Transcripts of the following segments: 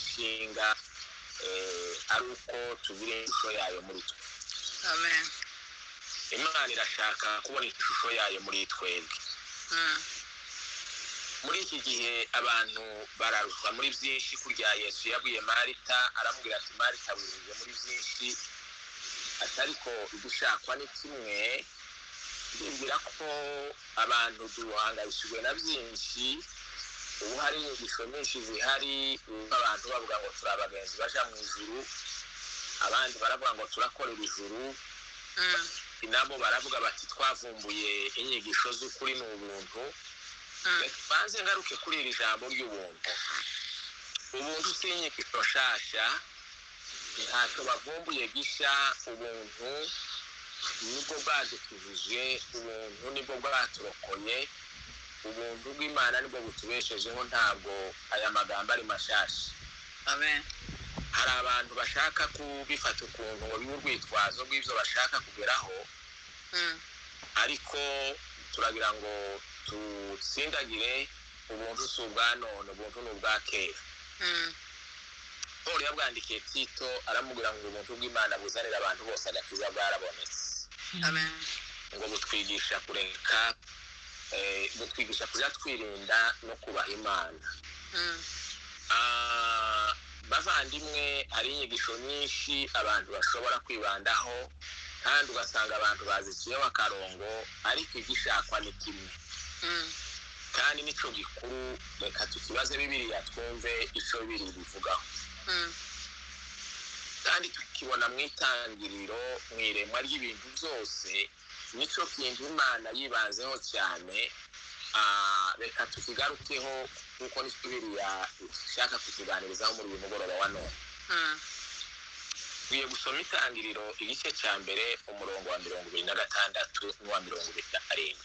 ishinga ari uko tugira ishusho yayo muri twe. Amen. Imana irashaka kubona ishusho yayo muri twebwe. Muri iki gihe abantu bararusha muri byinshi. Kurya Yesu yabwiye Marita, aramubwira ati Marita wiruhije muri byinshi, atariko ugushakwa ni kimwe. Ndibwira ko abantu duhangayikishijwe na byinshi. Ubu hari inyigisho nyinshi zihari, abantu bavuga ngo turi abagenzi baja mu ijuru, abandi baravuga ngo turakorera ijuru, nabo baravuga bati twavumbuye inyigisho z'ukuri ni ubuntu. Banze ngaruke kuri iri jambo ry'ubuntu. Ubuntu si inyigisho nshasha, ntacyo bavumbuye gisha. Ubuntu nibwo bwadukijije, ubuntu nibwo bwaturokoye, ubuntu bw'Imana nibwo butubeshejeho, ntabwo aya magambo ari mashasha. Amen. Hari abantu bashaka kubifata ukuntu ngo bibe urwitwazo rw'ibyo bashaka kugeraho, ariko turagira ngo tutsindagire ubuntu si ubwa none, ubuntu ni ubwa kera. Paul yabwandikiye Tito aramubwira ngo ubuntu bw'Imana buzanira abantu bose agakiza bwarabonetse. Amen. Ngo butwigisha kureka, butwigisha kuja twirinda no kubaha Imana. Bavandimwe, hari inyigisho nyinshi abantu bashobora kwibandaho, kandi ugasanga abantu baziciyeho akarongo, ariko igishakwa ni kimwe. Kandi nico gikuru, reka tukibaze Bibiliya twumve ico Bibiliya ibivugaho. Kandi tukibona mu itangiriro, mu iremwa ry'ibintu byose, nico kintu Imana yibanzeho cyane. Reka tukigarukeho kuko nico Bibiliya ishaka kutuganirizaho muri uyu mugoroba wa none. Tugiye gusoma Itangiriro igice cya mbere, umurongo wa 26 n'uwa 27.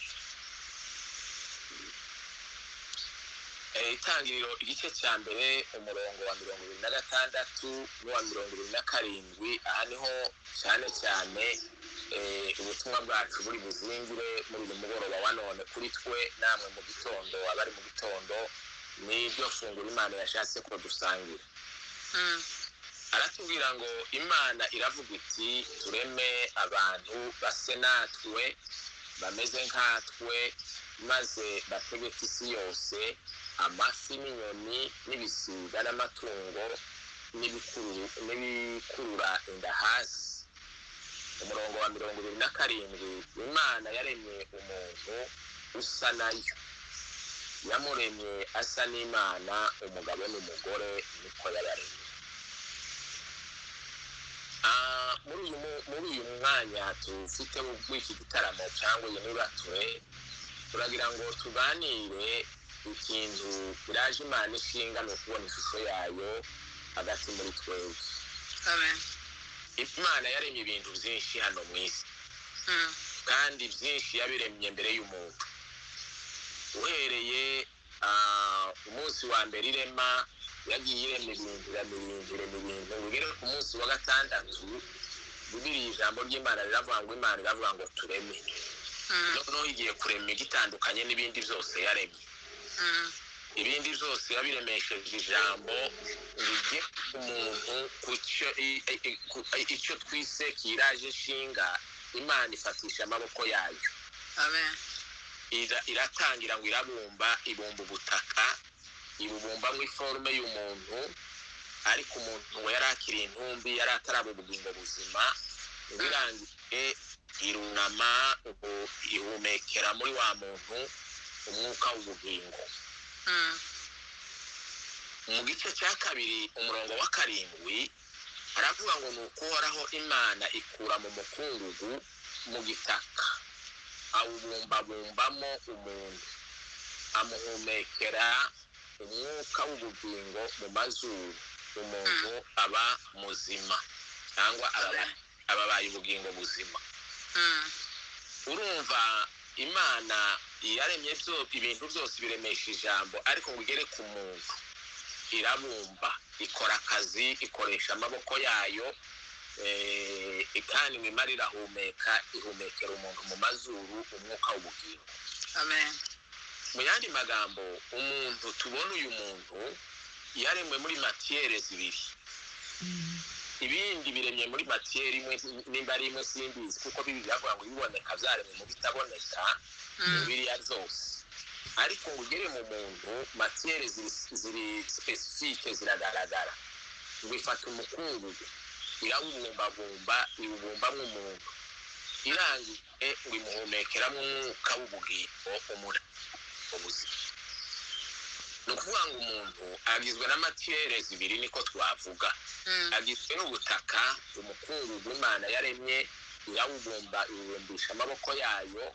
Itangiriro igice cya mbere, umurongo wa 26 n'uwa 27. Aha niho cyane cyane ubutumwa bwacu buri buzingire muri uyu mugoroba wa none kuri twe namwe mu gitondo, abari mu gitondo, n'iryo funguro Imana yashatse ko dusangira. Aratubwira ngo Imana iravuga iti tureme abantu base natwe, bameze nkatwe, maze bategeke isi yose, amafi n'inyoni n'ibisiga n'amatungo n'ibikurura inda hasi. Umurongo wa 27, Imana yaremye umuntu usa nayo, yamuremye asa n'Imana, umugabo n'umugore niko yabaremye. Muri uyu mwanya tufite w'iki gitaramo cyangwa iyi nibature, turagira ngo tuganire ikintu kiraje Imana ishinga, ni ukubona ishusho yayo hagati muri twebwe. Amen. Imana yaremye ibintu byinshi hano mu isi, kandi byinshi yabiremye mbere y'umuntu. Uhereye umunsi wa mbere irema, yagiye irema ibintu, irema ibintu, irema ibintu, bigere ku munsi wa gatandatu. Bibiliya ijambo ry'Imana riravuga ngo Imana iravuga ngo tureme. Noneho igiye kurema igitandukanye n'ibindi byose yaremye. Ibindi byose yabiremesheje ijambo rijye umuntu icyo twise kiraje ishinga. Imana ifatisha amaboko yayo. Amen. Iratangira ngo irabumba, ibumba ubutaka, ibubumba mu iforume y'umuntu, ariko umuntu ngo yari akiri intumbi, yari ataraba ubugingo buzima. Ngo irangije irunama, ihumekera muri wa muntu umwuka w'ubugingo. Mu gice cya kabiri, umurongo wa 7, aravuga ngo ni uko Uhoraho Imana ikura mu mukungugu mu gitaka, awubumbabumbamo umuntu, amuhumekera umwuka w'ubugingo mu mazuru, umuntu aba muzima, cyangwa ababaye ubugingo buzima. Urumva Imana yaremye ibintu byose biremesha ijambo, ariko ngo igere ku muntu irabumba, ikora akazi, ikoresha amaboko yayo, kandi ngo imara irahumeka, ihumekera umuntu mu mazuru umwuka w'ubugingo. Amen. Mu yandi magambo, umuntu tubona uyu muntu Yaremwe muri matière zibiri. Ibindi biremye muri matière imwe, nimba ari imwe simbizi, kuko Bibiliya iravuga ngo ibiboneka byaremwe mu bitaboneka, biriya byose. Ariko ngo ugere mu muntu, matière ziri spécifiques, ziragaragara. Ngo ifata umukungugu, irawubumbabumba, iwubumbamwo umuntu. Irangiye ngo imuhumekeramo umwuka w'ubugingo, umuntu ubuzima. Ni ukuvuga ngo umuntu agizwe na matière zibiri, niko twavuga. Agizwe n'ubutaka, umukungugu Imana yaremye, irawubumba, iwubumbisha amaboko yayo.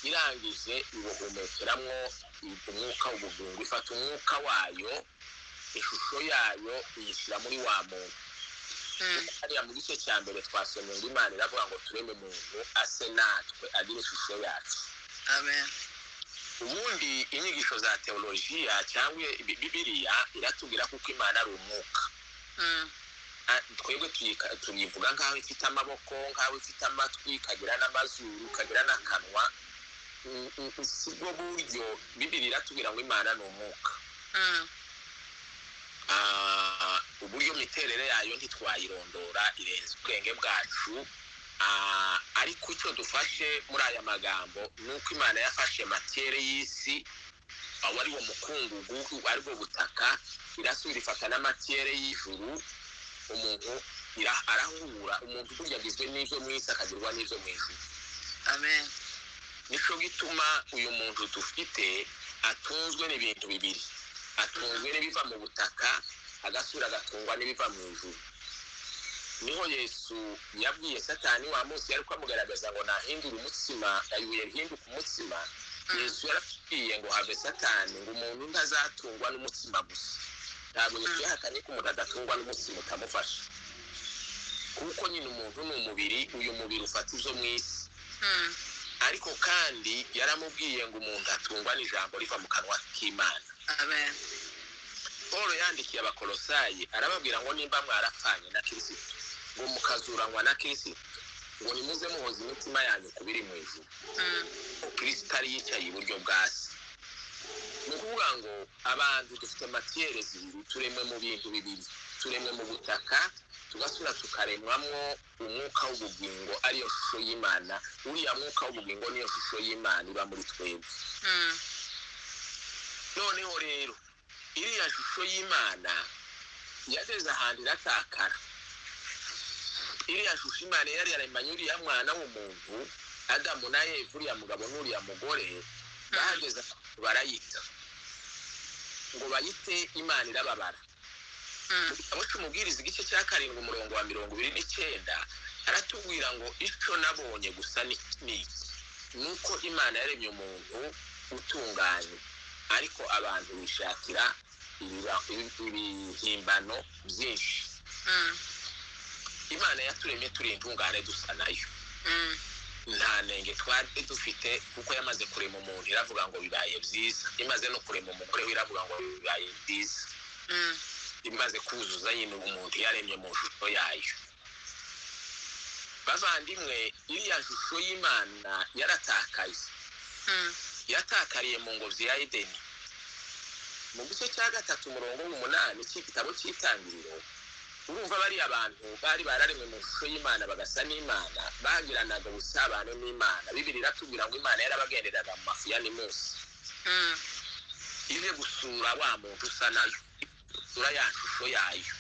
Irangije iwuhumekeramwo umwuka w'ubugingo, ifata umwuka wayo, ishusho yayo, iyishyira muri wa muntu. Hariya mu gice cya mbere twasomye ngo Imana iravuga ngo tureme umuntu ase natwe, agire ishusho yacu. Amen. Ubundi inyigisho za teolojiya cyangwa Bibiliya iratubwira kuko Imana ari umwuka. Twebwe tuyivuga nk'aho ifite amaboko, nk'aho ifite amatwi, ikagira n'amazuru, ikagira n'akanwa. Si bwo buryo. Bibiliya iratubwira ngo Imana ni umwuka. Uburyo imiterere yayo ntitwayirondora, irenze ubwenge bwacu. Ariko icyo dufashe muri aya magambo ni uko Imana yafashe matière y'isi, awo ari wo mukungugu, ari bwo butaka, irasubira ifata na matière y'ijuru. Umuntu arahura. Umuntu burya agizwe n'ibyo mu isi, akagirwa n'ibyo mu ijuru. Amen. Nico gituma uyu muntu dufite atunzwe n'ibintu bibiri: atunzwe n'ibiva mu butaka, agasubira agatungwa n'ibiva mu ijuru. Niho Yesu yabwiye Satani wa munsi yari amugaragaza ngo nahindure umutsima, ibuye rihinduka umutsima. Yesu yarabwiye ngo have Satani, ngo umuntu ntazatungwa n'umutsima gusa. Ntabwo Yesu yahakanye ko umuntu adatungwa n'umutsima utamufasha, kuko nyine umuntu ni umubiri, uyu mubiri ufata ibyo mu isi. Ariko kandi yaramubwiye ngo umuntu atungwa n'ijambo riva mu kanwa k'Imana. Amen. Paul yandikiye Abakolosayi, arababwira ngo nimba mwarapfanye na Kirisito, ngo mukazuranwa na Kirisito, ngo nimuze muhoza imitima yanyu ku biri mu ijuru, Kirisito ari yicaye iburyo bwa Se. Ni ukuvuga ngo abantu dufite matière zibiri, turemwe mu bintu bibiri: turemwe mu butaka, tugasubira tukaremwamwo umwuka w'ubugingo, ariyo shusho y'Imana. Uriya mwuka w'ubugingo niyo shusho y'Imana iba muri twebwe. Noneho rero iriya shusho y'Imana yageze ahantu iratakara. Iriya shusho Imana yari yaremanye uriya mwana w'umuntu, Adamu na Eva, uriya mugabo n'uriya mugore, bahageze barayita. Ngo bayite, Imana irababara. Mu gitabo cy'Umubwiriza, igice cya 7, umurongo wa 29, aratubwira ngo icyo nabonye gusa ni iki: ni uko Imana yaremye umuntu utunganye, ariko abantu bishakira ibihimbano byinshi. Imana yaturemye turi intungane, dusa nayo, nta nenge twari dufite, kuko yamaze kurema umuntu iravuga ngo bibaye byiza. Imaze no kurema umugore we iravuga ngo bibaye byiza. Imaze kuzuza nyine umuntu yaremye mu shusho yayo. Bavandimwe, iriya shusho y'Imana yaratakaye. Yatakariye mu ngobyi ya Edeni. Mu gice cya 3, umurongo w'8 cy'igitabo cy'Itangiriro, urumva bariya abantu bari bararemwe mu shusho y'Imana, bagasa n'Imana, bagiranaga ubusabane n'Imana. Bibiliya iratubwira ngo Imana yarabagenderaga mu mafu ya nimunsi, ije gusura wa muntu usa nayo, gusura ya shusho yayo,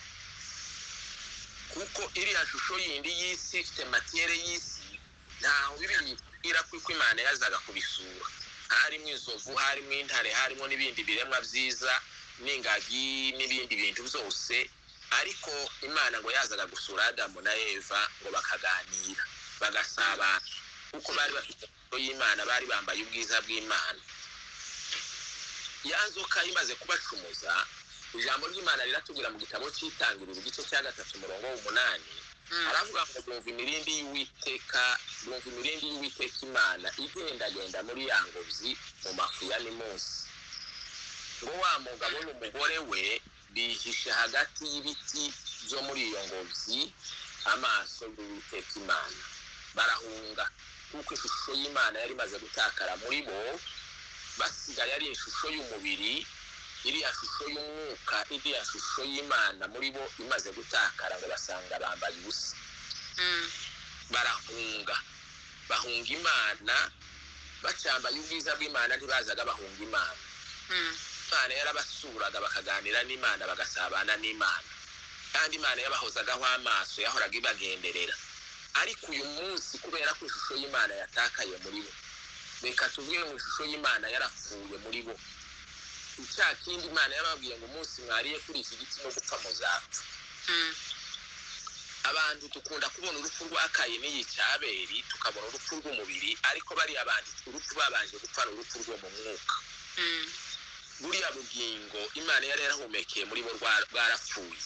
kuko iriya shusho yindi y'isi ifite matière y'isi, ntaho Bibiliya itubwira ko Imana yazaga kubisura. Harimo inzovu, harimo intare, harimo n'ibindi biremwa byiza, n'ingagi n'ibindi bintu byose. Ariko Imana ngo yazaga gusura Adamu na Eva, ngo bakaganira, bagasabana, kuko bari bafite ishusho y'Imana, bari bambaye ubwiza bw'Imana. Ya nzoka imaze kubacumuza, ijambo ry'Imana riratubwira mu gitabo cy'Itangiriro, igice cya 3, umurongo w'8, aravuga ngo bumva imirindi y'Uwiteka, bumva imirindi y'Uwiteka Imana igendagenda muri ya ngobyi mu mafu ya nimunsi. Ngo wa mugabo n'umugore we bihishe hagati y'ibiti byo muri iyo ngobyi amaso y'Uwiteka Imana, barahunga, kuko ishusho y'Imana yari imaze gutakara muri bo, basigaye ari ishusho y'umubiri. Iriya shusho y'umwuka, iriya shusho y'Imana muri bo imaze gutakara, ngo basanga bambaye ubusa. Barahunga, bahunga Imana, bacyambaye ubwiza bw'Imana, ntibazaga bahunga Imana. Imana yarabasuraga, bakaganira n'Imana, bagasabana n'Imana, kandi Imana yabahozagaho amaso, yahoraga ibagenderera. Ariko uyu munsi, kubera ko ishusho y'Imana yatakaye muri bo, reka tuvuge ngo ishusho y'Imana yarapfuye muri bo, icya kindi Imana yababwiye ngo umunsi mwariye kuri iki giti no gupfa muzapfa. Abantu dukunda kubona urupfu rwa Kayini yica Abeli, tukabona urupfu rw'umubiri, ariko bariya bantu urupfu babanje gupfa ni urupfu rwo mu mwuka. Buriya bugingo Imana yari yarahumekeye muri bo bwarapfuye.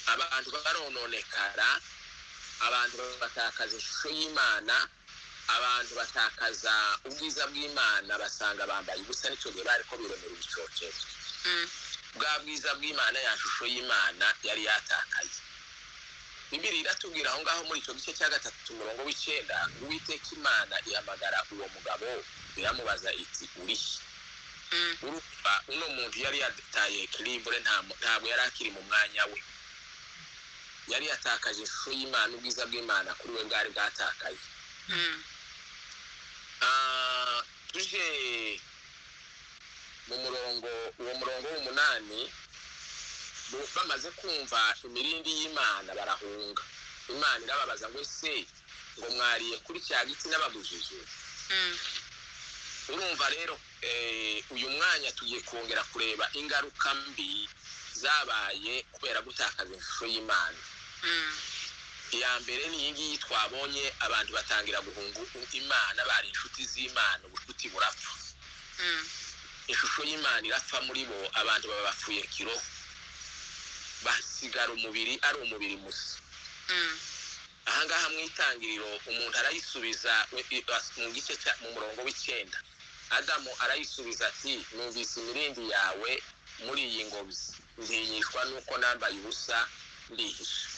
Abantu barononekara, abantu batakaza ishusho y'Imana, abantu batakaza ubwiza bw'Imana, basanga bambaye ubusa. Nicyo gihe bariko biremera ibicocero. Bwa bwiza bw'Imana, ya shusho y'Imana yari yatakaye. Bibiliya iratubwira aho ngaho muri icyo gice cya 3 umurongo w'9, Uwiteka Imana ihamagara uwo mugabo, iramubaza iti urihe? Urumva uno muntu yari yataye équilibre, ntabwo yari akiri mu mwanya we, yari yatakaje ishusho y'Imana, ubwiza bw'Imana kuri we bwari bwatakaye. Tuje mu murongo, uwo murongo w'8, bamaze kumva imirindi y'Imana barahunga. Imana irababaza ngo ese ngo mwariye kuri cya giti n'ababujije? Urumva rero uyu mwanya tugiye kongera kureba ingaruka mbi zabaye kubera gutakaza ishusho y'Imana. Iya mbere ni iyi ngiyi twabonye, abantu batangira guhunga Imana, bari inshuti z'Imana, ubucuti burapfa. Ishusho y'Imana irapfa muri bo, abantu baba bapfuye kiroho, basigara umubiri ari umubiri musa. Ahangaha mu itangiriro umuntu arayisubiza mu gice cya mu murongo w'9, Adamu arayisubiza ati numvise imirindi yawe muri iyi ngobyi, ntinyishwa nuko nambaye ubusa ndihisha.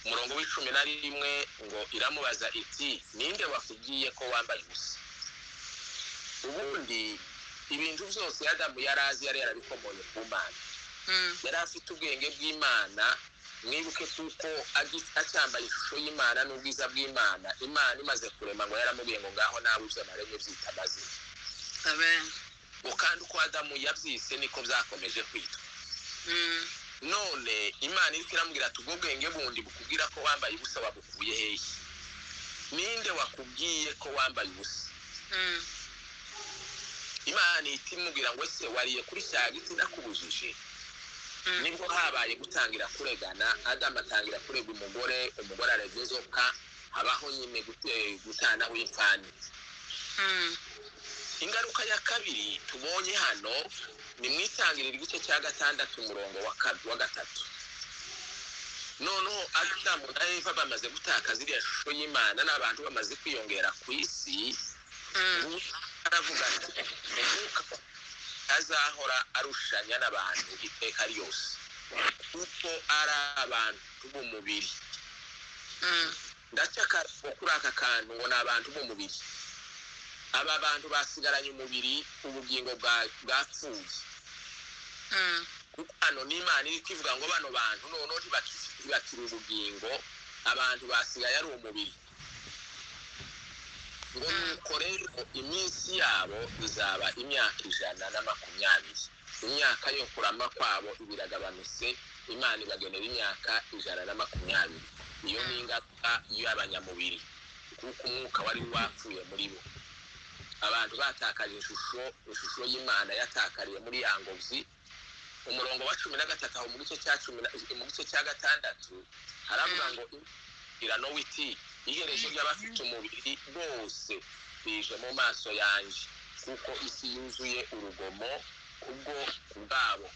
Umurongo w'11 ngo iramubaza iti ninde wakubwiye ko wambaye ubusa? Ubundi ibintu byose Adamu yarazi, yari yarabikomoye ku Mana. Yari afite ubwenge bw'Imana. Mwibuke kuko acyambaye ishusho y'Imana n'ubwiza bw'Imana, Imana imaze kurema ngo yaramubwiye ngo ngaho nawe ibyo naremye byita amazina. Amen. Ngo kandi uko Adamu yabyise niko byakomeje kwitwa. None Imana iriko iramubwira ati ubwo bwenge bundi bukubwira ko wambaye ubusa wabukuye hehe? Ninde wakubwiye ko wambaye ubusa? Imana ihita imubwira ngo ese wariye kuri cya giti nakubujije? Nibwo habaye gutangira kuregana, Adamu atangira kurega umugore, umugore arega inzoka, habaho nyine gutanaho imfani. Ingaruka ya kabiri tubonye hano ni mu itangiriro igice cya 6 umurongo wa 3. Noneho Adamu na Eva bamaze gutakaza iriya shusho y'Imana n'abantu bamaze kwiyongera ku isi, aravuga ati umwuka azahora arushanya n'abantu iteka ryose, kuko ari abantu b'umubiri. Ndacyaka kuri aka kantu ngo ni abantu b'umubiri. Aba bantu basigaranye umubiri, ubugingo bwapfuye. Kuko hano n'Imana iri kwivuga ngo bano bantu noneho ntibakiri ubugingo, abantu basigaye ari umubiri. Ngo nuko rero iminsi yabo izaba imyaka 120, imyaka yo kurama kwabo ibiragabanutse, Imana ibagenera imyaka 120. Iyo ni ingaruka y'abanyamubiri, kuko umwuka wari wapfuye muri bo. Abantu batakaje ishusho y'Imana yatakariye muri ya ngobyi. Umurongo wa 13 aho mu gice cya 10 mu gice cya 6 haravuga ngo irano witi iherezo ry'abafite umubiri bose bije mu maso yanjye, kuko isi yuzuye urugomo kubwo kubwabo,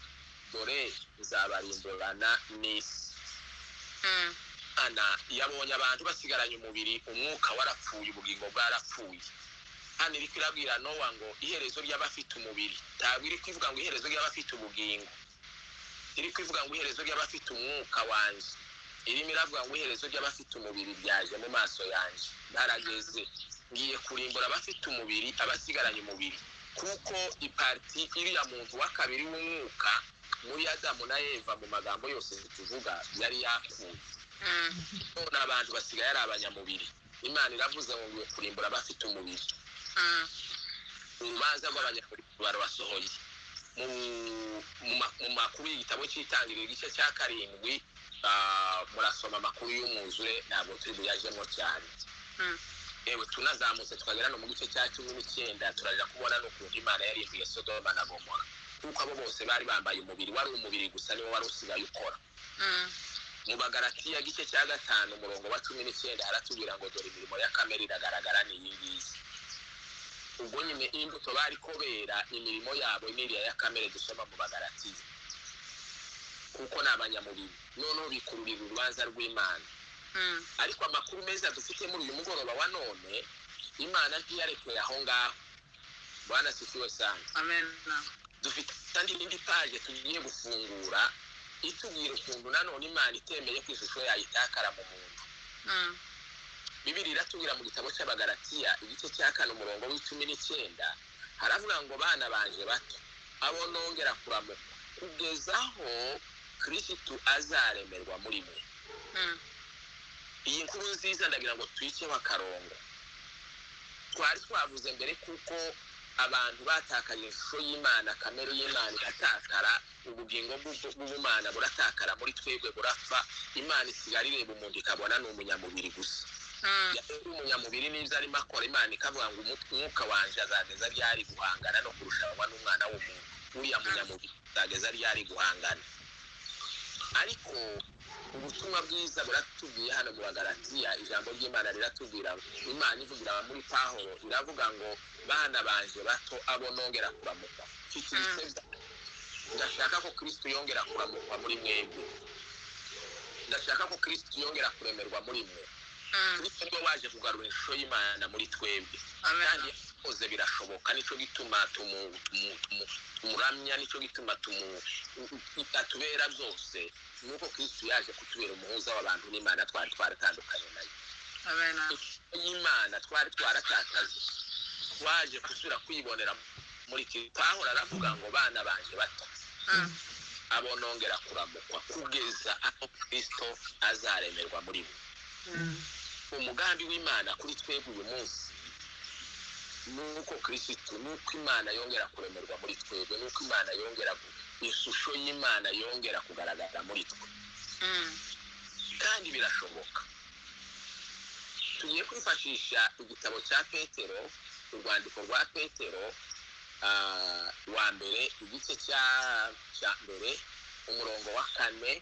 dore nzabarimburana n'isi. Imana yabonye abantu basigaranye umubiri, umwuka warapfuye, ubugingo bwarapfuye. Hano iri kwirabwira Nowa ngo iherezo ry'abafite umubiri, ntabwo iri kwivuga ngo iherezo ry'abafite ubugingo, iri kwivuga ngo iherezo ry'abafite umwuka wanjye, irimo iravuga ngo iherezo ry'abafite umubiri ryaje mu maso yanjye, barageze, ngiye kurimbura abafite umubiri, abasigaranye umubiri. Kuko iparti iriya muntu wa kabiri w'umwuka muri Adamu na Eva, mu magambo yose tuvuga, yari yapfuye. None abantu basigaye ari abanyamubiri. Imana iravuze ngo ngiye kurimbura abafite umubiri. Urubanza rw'abanyamubiri barabasohoye. Mu makuru y'igitabo cy'Itangiriro, igice cya 7, murasoma amakuru y'umwuzure, ntabwo turi buyajemo cyane. Yewe, tunazamutse tukagera no mu gice cya 19, turaja kubona n'ukuntu Imana yarimbuye Sodoma na Gomora, kuko abo bose bari bambaye umubiri, wari umubiri gusa niwo wari usigaye ukora. Mu Bagalatiya, gice cya 5, umurongo wa 19, haratubwira ngo dore imirimo ya kamere iragaragara, ni iyi ngiyi. Ubwo nyine imbuto bari kubera imirimo yabo n'iriya ya kamere dusoma mu Bagalatiya, kuko ni abanyamubiri, noneho bikururira urubanza rw'Imana. Ariko amakuru meza dufite muri uyu mugoroba wa none, Imana ntiyarekeye aho ngaho. Bwana asifiwe sana. Amen. Dufite kandi indi page tugiye gufungura itubwira ukuntu nanone Imana itemeye ko ishusho yayo itakara mu muntu. Bibiri iratubwira mu gitabo cy'Abagalatiya, igice cya 4, umurongo wa 19, haravuga ngo bana banje bato, abo nongera kuramukwa kugeza aho Kirisitu azaremerwa muri mwe. Iyi nkuru nziza ndagira ngo tuyiceho akarongo. Twari twavuze mbere kuko abantu batakaje ishusho y'Imana, kamere y'Imana iratakara, ubugingo bw'ubumana buratakara muri twebwe, burapfa. Imana isigara ireba umuntu ikabona ni umunyamubiri gusa. Yari umunyamubiri n'ibyo arimo akora, Imana ikavuga ngo umwuka wanje azageza ryari guhangana no kurushanwa n'umwana w'umuntu? Uriya munyamubiri azageza ryari guhangana? Ariko ubutumwa bwiza buratubwiye hano mu Bagalatiya, ijambo ry'Imana riratubwira, Imana ivugira muri Pawulo, iravuga ngo bana banje bato, abo nongera kuramukwa, mfite ibisebya, ndashaka ko Kristo yongera kuramukwa muri mwebwe, ndashaka ko Kristo yongera kuremerwa muri mwe. Kristo niwe waje kugarura ishusho y'Imana muri twebwe. Amen. Kandi yakoze birashoboka, nicyo gituma tumuramya, nicyo gituma atubera byose, nuko Kristo yaje kutubera umuhuza w'abantu n'Imana twari twaratandukanye nayo. Amen. Y'Imana twari twaratakaje, twaje gusubira kwibonera muri Kristo. Pawulo aravuga ngo bana banje bato, abo nongera kuramukwa kugeza aho Kristo azaremerwa muri mwe. Umugambi w'Imana kuri twebwe uyu munsi nuko Kristo, nuko Imana yongera kuremerwa muri twebwe, nuko Imana yongera ishusho y'Imana yongera kugaragara muri twe. Kandi birashoboka. Tugiye kwifashisha igitabo cya Petero, urwandiko rwa Petero wa mbere, igice cya 1, umurongo wa 4.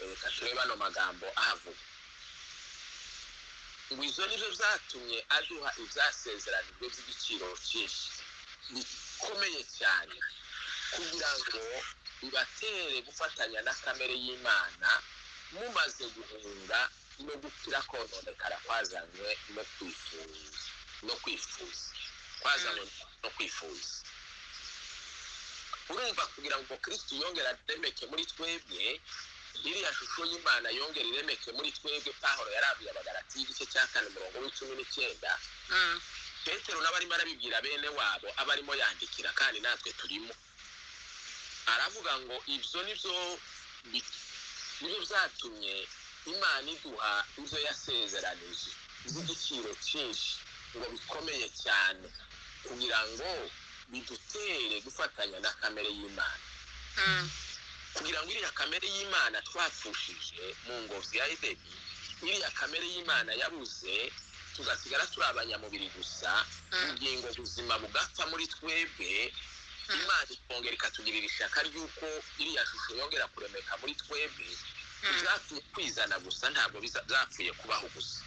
Reka turebe ano magambo ahavuga ngo izo nizo zatumye aduha ibyasezeranijwe by'igiciro cyinshi bikomeye cyane, kugira ngo bibatere gufatanya na kamere y'Imana, mumaze guhunga no gukira kononekara kwazanywe no kwifuza, no kwifuza kwazanywe no kwifuza. Urumva, kugira ngo Kristo yongere aremeke muri twebwe, iriya shusho y'Imana yongere iremeke muri twebwe, Pawulo yarabwiye Abagalatiya, igice cya 4, umurongo wa 19. Petero nawe arimo arabibwira bene wabo aba arimo yandikira, kandi natwe turimo. Aravuga ngo ibyo nibyo byatumye Imana iduha ibyo yasezeranije by'igiciro cyinshi ngo bikomeye cyane, kugira ngo bidutere gufatanya na kamere y'Imana, kugira ngo iriya kamere y'Imana twapfushije mu ngobyi ya Edeni, iriya kamere y'Imana yabuze, tugasigara turi abanyamubiri gusa, ubugingo buzima bugapfa muri twebwe, Imana ikongera ikatugirira ishyaka ry'uko iriya shusho yongera kuremeka muri twebwe. Byapfuye kwizana gusa, ntabwo byapfuye kubaho gusa.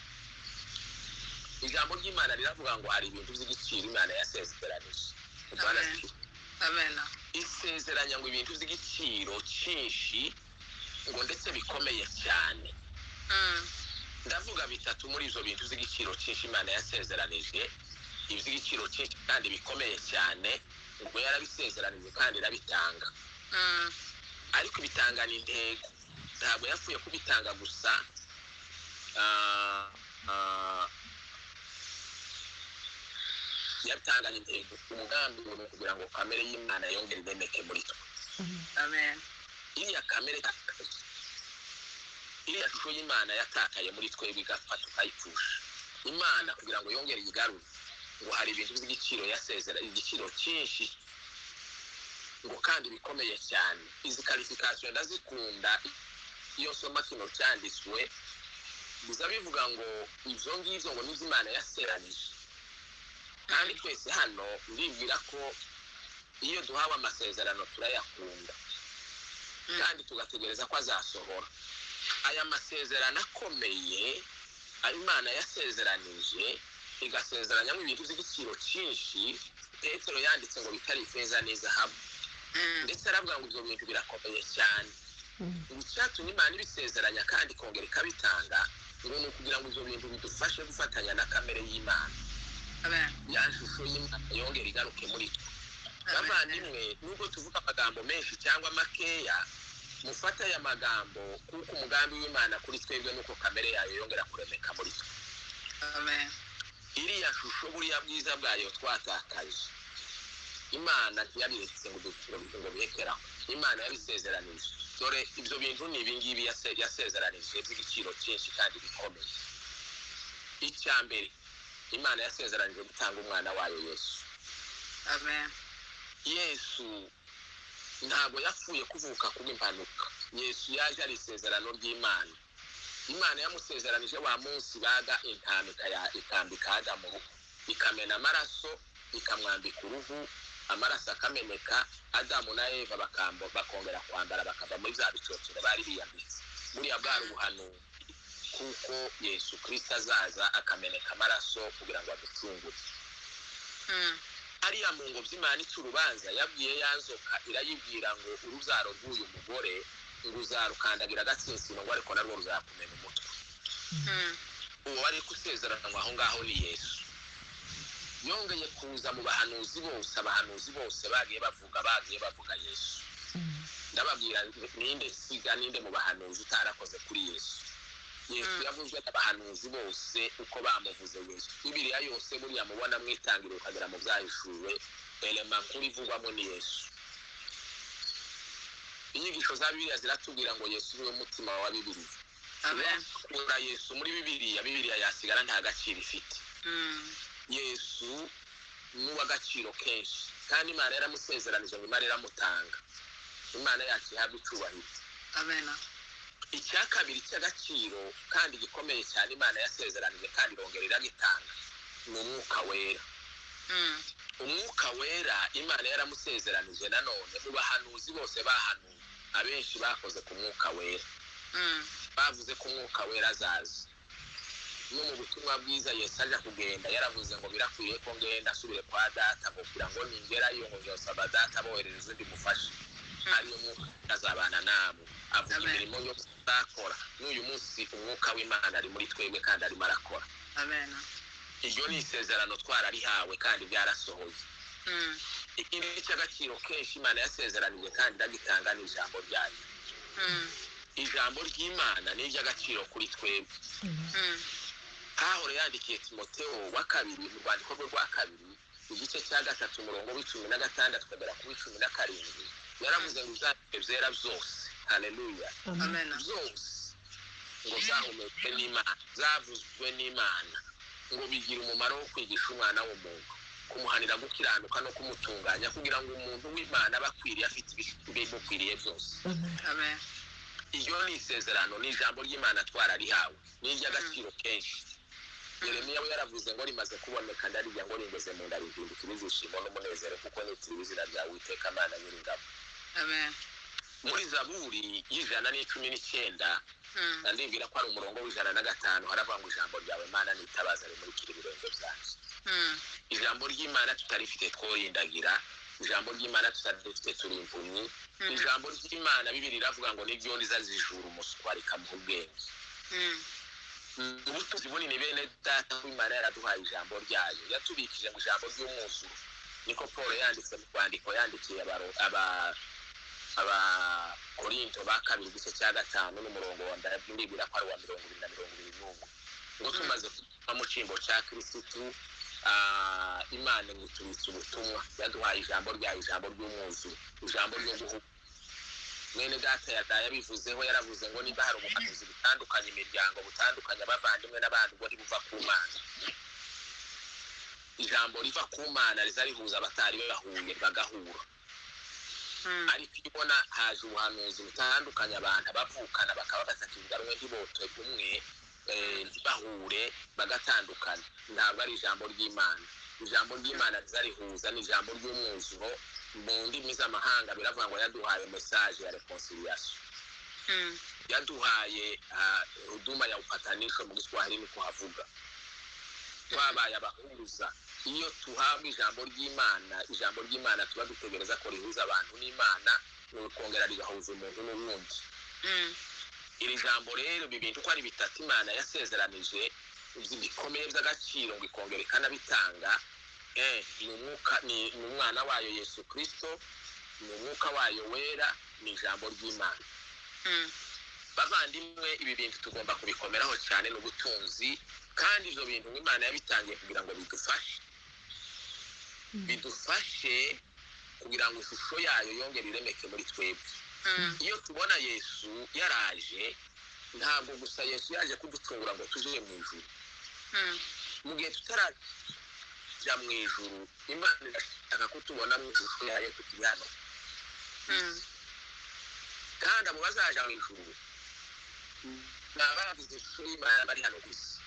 Ijambo ry'Imana riravuga ngo hari ibintu by'igiciro Imana yasezeranije. Amen. Amen. Isezeranya ngo ibintu by'igiciro cyinshi ngo ndetse bikomeye cyane. Ndavuga bitatu muri ibyo bintu by'igiciro cyinshi Imana yasezeranije, iby'igiciro cyinshi kandi bikomeye cyane, ngo yarabisezeranije kandi irabitanga. Ariko ibitangana intego, ntabwo yapfuye kubitanga gusa. Yatanganye intego, umugambi ni kugira ngo kamere y'Imana yongere iremeke muri twe. Amen. Iriya kamere, iriya shusho y'Imana yatakaye muri twebwe igapfa tukayipfusha, Imana kugira ngo yongere iyigarure, ngo hari ibintu by'igiciro yasezera, igiciro cyinshi ngo kandi bikomeye cyane. Izi qualification ndazikunda, iyo nsoma kino cyanditswe biza bivuga ngo ibyo ngibyo ngo nibyo Imana yaseranije. Kandi twese hano ndibwira ko iyo duhawe amasezerano turayakunda kandi tugategereza ko azasohora. Aya masezerano akomeye Imana yasezeranije, igasezeranyamo ibintu by'igiciro cyinshi. Petero yanditse ngo bitari ifeza n'izahabu, ndetse aravuga ngo ibyo bintu birakomeye cyane. Icyatumye Imana ibisezeranya kandi ikongera ikabitanga ngo ni ukugira ngo ibyo bintu bidufashe gufatanya na kamere y'Imana, ya shusho y'Imana yongera igaruke muri twe. Bavandimwe, nubwo tuvuga amagambo menshi cyangwa makeya, mufate aya magambo, kuko umugambi w'Imana kuri twebwe nuko kamere yayo yongera kuremeka muri twe. Amen. Iriya shusho, buriya bwiza bwayo twatakaje, Imana ntiyabiretse ngo bihekeraho. Imana yabisezeranije. Dore ibyo bintu ni ibingibi yasezeranije by'igiciro cyinshi kandi bikomeye. Icya mbere, Imana yasezeranije gutanga umwana wayo Yesu. Amen. Yesu ntabwo yapfuye kuvuka kubw'impanuka. Yesu yaje ari isezerano ry'Imana. Imana yamusezeranije wa munsi baga intama ikambika Adamu, ikamena amaraso, ikamwambika uruhu, amaraso akameneka, Adamu na Eva bakongera kwambara, bakava muri bya bicocero bari biyambitse. Buriya bwari ubuhanuzi, kuko Yesu Kristo azaza akameneka amaraso kugira ngo aducungure. Ariya mu ngobyi Imana ica urubanza yabwiye ya nzoka, irayibwira ngo urubyaro rw'uyu mugore ngo uzarukandagira agatsinsino, ngo ariko narwo ruzakumena umutwe. Uwo wari gusezeranwa aho ngaho ni Yesu. Yongeye kuza mu bahanuzi bose, abahanuzi bose bagiye bavuga Yesu. Ndababwira, ninde siga, ninde mu bahanuzi utarakoze kuri Yesu? Yesu yavuzwe n'abahanuzi bose uko bamuvuze Yesu. Bibiliya yose buriya mubona mwitangiriro ukagera mu byahishuwe, elema nkuru ivugwamo ni Yesu. Inyigisho za Bibiliya ziratubwira ngo Yesu niwe mutima wa Bibiliya. Amen. Kura Yesu muri Bibiliya, Bibiliya yasigara nta gaciro ifite. Yesu ni uw'agaciro kenshi, kandi Imana yaramusezeranije ngo Imana iramutanga. Imana yacu ihabwe icyubahiro. Amen. Icya kabiri cy'agaciro kandi gikomeye cyane Imana yasezeranije kandi irongera iragitanga ni umwuka wera. Umwuka wera Imana yaramusezeranije nanone mu bahanuzi bose bahanuye, abenshi bakoze ku mwuka wera. Bavuze ko umwuka wera azaza. No mu butumwa bwiza Yesu aja kugenda yaravuze ngo birakwiye ko ngenda asubire kwa data, ngo kugira ngo ningerayo ngo nzosaba data aboherereze undi mufashe, ariyo mwuka azabana namwe, avuga imirimo yose azakora. N'uyu munsi umwuka w'Imana ari muri twebwe kandi arimo arakora. Amen. Iryo ni isezerano twararihawe kandi byarasohoye. Ikindi cy'agaciro kenshi Imana yasezeranije kandi iragitanga ni ijambo ryayo. Ijambo ry'Imana ni iry'agaciro kuri twebwe. Pawulo yandikiye Timoteo wa kabiri mu rwandiko rwe rwa kabiri, igice cya 3 umurongo w'16 kugera ku 17, yaravuze ngo ibyanditswe byera byose, haleluya, Amen, byose ngo byahumetswe n'Imana, byavuzwe n'Imana, ngo bigira umumaro wo kwigisha umwana w'umuntu, kumuhanira gukiranuka no kumutunganya, kugira ngo umuntu w'Imana aba akwiriye, afite ibimukwiriye byose. Amen. Iryo ni isezerano, ni ijambo ry'Imana twararihawe, ni iry'agaciro kenshi. Yeremiya we yaravuze ngo rimaze kuboneka ndarirya, ngo ringeze mu nda rihindukira ibyishimo n'umunezero, kuko nitiriwe izina ryawe Uwiteka Mana Nyiringabo. Amen. Muri Zaburi y'119, ndibwira ko ari umurongo w'105, haravuga ngo ijambo ryawe Mana nitabaza rimurikira ibirenge byanjye. Ijambo ry'Imana tutarifite tworindagira, ijambo ry'Imana tutarifite turi impumyi. Ijambo ry'Imana Bibiliya iravuga ngo niryo rizazijura umuswa rikamuha ubwenge. Ubutunzi bunini bene data w'Imana yaraduhaye ijambo ryayo, yatubikije ngo ijambo ry'umwuzuro. Niko Paul yanditse mu rwandiko yandikiye Abakorinto ba kabiri igice cya 5 n'umurongo wa ndibwira ko ari uwa 20 na 21, ngo tumaze kuva mu cyimbo cya Kristo Imana ngitubitse ubutumwa, yaduhaye ijambo ryayo, ijambo ry'umwuzuro, ijambo ryo guhuza. Mwene data yadaye abivuzeho, yaravuze ngo niba hari ubuhanuzi butandukanye imiryango, butandukanye abavandimwe n'abandi, ubwo ntibuva ku Mana. Ijambo riva ku Mana riza rihuza abatari bahuye bagahura. Ariko iyo ubona haje ubuhanuzi butandukanye abantu abavukana bakaba batakivuga rumwe, ntibote umwe, ntibahure bagatandukana, ntabwo ari ijambo ry'Imana. Ijambo ry'Imana riza rihuza, ni ijambo ry'umwuzuro. Mu ndimi z'amahanga biravuga ngo yaduhaye message ya reconciliation, yaduhaye huduma ya upatanisho, mu Giswahili ni kuhavuga twabaye abahuza. Iyo tuhabwa ijambo ry'Imana, ijambo ry'Imana tuba dutegereza ko rihuza abantu n'Imana, rikongera rigahuza umuntu n'uwundi. Iri jambo rero, ibi bintu uko ari bitatu Imana yasezeranije bikomeye by'agaciro ngo ikongera ikanabitanga, ni umwuka, ni umwana wayo Yesu Kristo, ni umwuka wayo wera, ni ijambo ry'Imana. Bavandimwe, ibi bintu tugomba kubikomeraho cyane, ni ubutunzi, kandi ibyo bintu Imana yabitangiye kugira ngo bidufashe, bidufashe kugira ngo ishusho yayo yongere iremeke muri twebwe. Iyo tubona Yesu yaraje, ntabwo gusa Yesu yaje kuducungura ngo tuje mu ijuru. Mu gihe tutarajya mu ijuru, Imana irashaka ko tubona mu ishusho yayo tukiri hano. Kandi abo bazaja mu ijuru ni abagize ishusho y'Imana bari hano ku isi.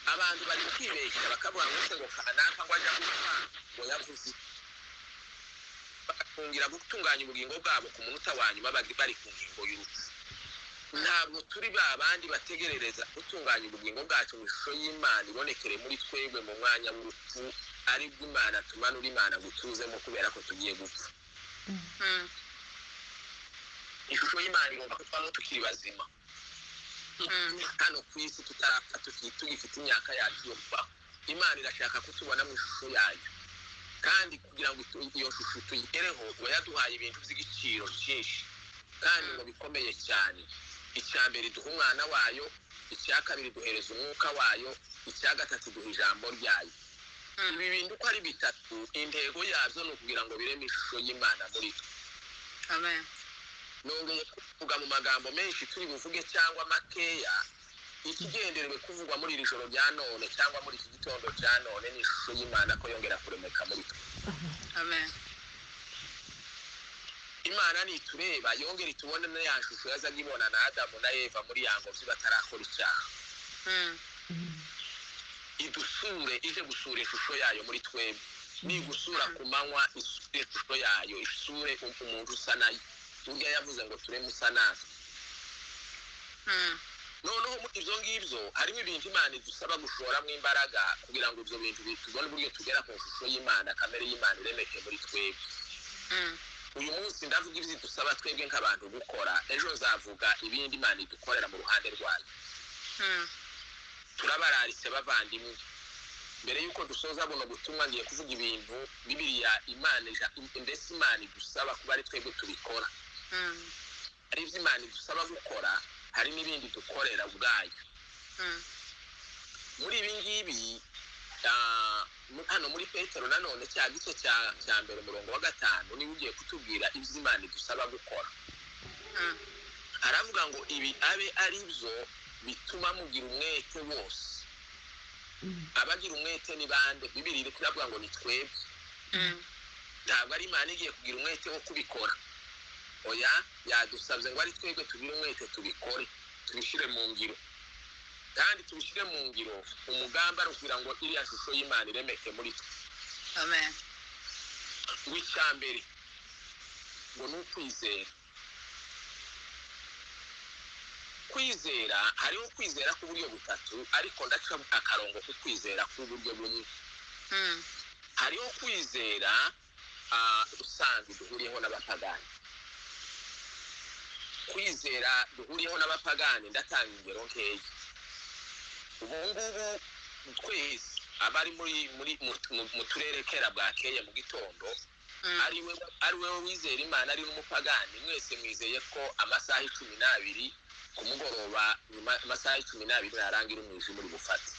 Abantu bari kwibeshya bakavuga ngo se ngo kanaka ngo ajya gupfa ngo yavuze, bagatungira gutunganya ubugingo bwabo ku munota wa nyuma bari ku ngingo y'urupfu. Ntabwo turi ba bandi bategerereza gutunganya ubugingo bwacu mu ishusho y'Imana ibonekere muri twebwe mu mwanya w'urupfu, aribwo Imana tumanura Imana gutuzemo kubera ko tugiye gupfa. Ishusho y'Imana igomba kutubamo tukiri bazima hano ku isi, tutarapfa, tugifite imyaka yacu yo kubaho. Imana irashaka kutubona mu ishusho yayo, kandi kugira ngo iyo shusho tuyigereho, iba yaduhaye ibintu by'igiciro cyinshi kandi ngo bikomeye cyane. Icya mbere iduha umwana wayo, icya kabiri iduhereza umwuka wayo, icya gatatu iduha ijambo ryayo. Ibi bintu uko ari bitatu, intego yabyo ni ukugira ngo bireme ishusho y'Imana muri twe. Amen. Nongeye kuvuga mu magambo menshi turi buvuge cyangwa makeya, ikigenderewe kuvugwa muri iri joro rya none cyangwa muri iki gitondo cya none ni ishusho y'Imana ko yongera kuremeka muri twe. Amen. Imana nitureba yongera itubone na ya shusho yazaga ibona na Adamu na Eva muri ya ngobyi batarakora icyaha. Idusure, ije gusura ishusho yayo muri twebwe. Nigusura ku manywa, isure ishusho yayo, isure umuntu usa nayo. Burya yavuze ngo tureme usa natwe. Noneho muri ibyo ngibyo harimo ibintu Imana idusaba gushoramo imbaraga kugira ngo ibyo bintu tubone uburyo tugera ku shusho y'Imana, kamere y'Imana iremeke muri twebwe. Uyu munsi ndavuga ibyo idusaba twebwe nk'abantu gukora, ejo nzavuga ibindi Imana idukorera mu ruhande rwayo. Turabararitse bavandimwe, mbere y'uko dusoza buno butumwa ngiye kuvuga ibintu Bibiliya Imana mbese Imana idusaba kuba ari twebwe tubikora. Hari ibyo Imana idusaba gukora, hari n'ibindi dukorera ubwayo. Muri ibi ngibi, hano muri Petero nanone cya gice cya mbere umurongo wa 5 niwe ugiye kutubwira ibyo Imana idusaba gukora. Aravuga ngo ibi abe ari byo bituma mugira umwete wose. Abagira umwete ni bande? Bibiliya iri kuravuga ngo ni twebwe. Ntabwo ari Imana igiye kugira umwete wo kubikora, oya, yadusabye ngo ari twebwe tugire umwete tubikore, tubishyire mu ngiro. Kandi tubishyire mu ngiro umugambi ari ukugira ngo iriya shusho y'Imana iremeke muri twe. Amen. Ngo icya mbere ngo ni ukwizera. Kwizera, hariho kwizera k'uburyo butatu, ariko ndaca akarongo ku kwizera k'uburyo bumwe. Hariho kwizera rusange duhuriyeho n'abapagani. Kwizera duhuriyeho n'abapagani, ndatanga ingero nkeya. Ubu ngubu twese abari muri mu turere kera bwakeye mu gitondo, ari wewe wizera Imana ari n'umupagani, mwese mwizeye ko amasaha 12 ku mugoroba, nyuma amasaha 12 narangira umwijima uri bufate.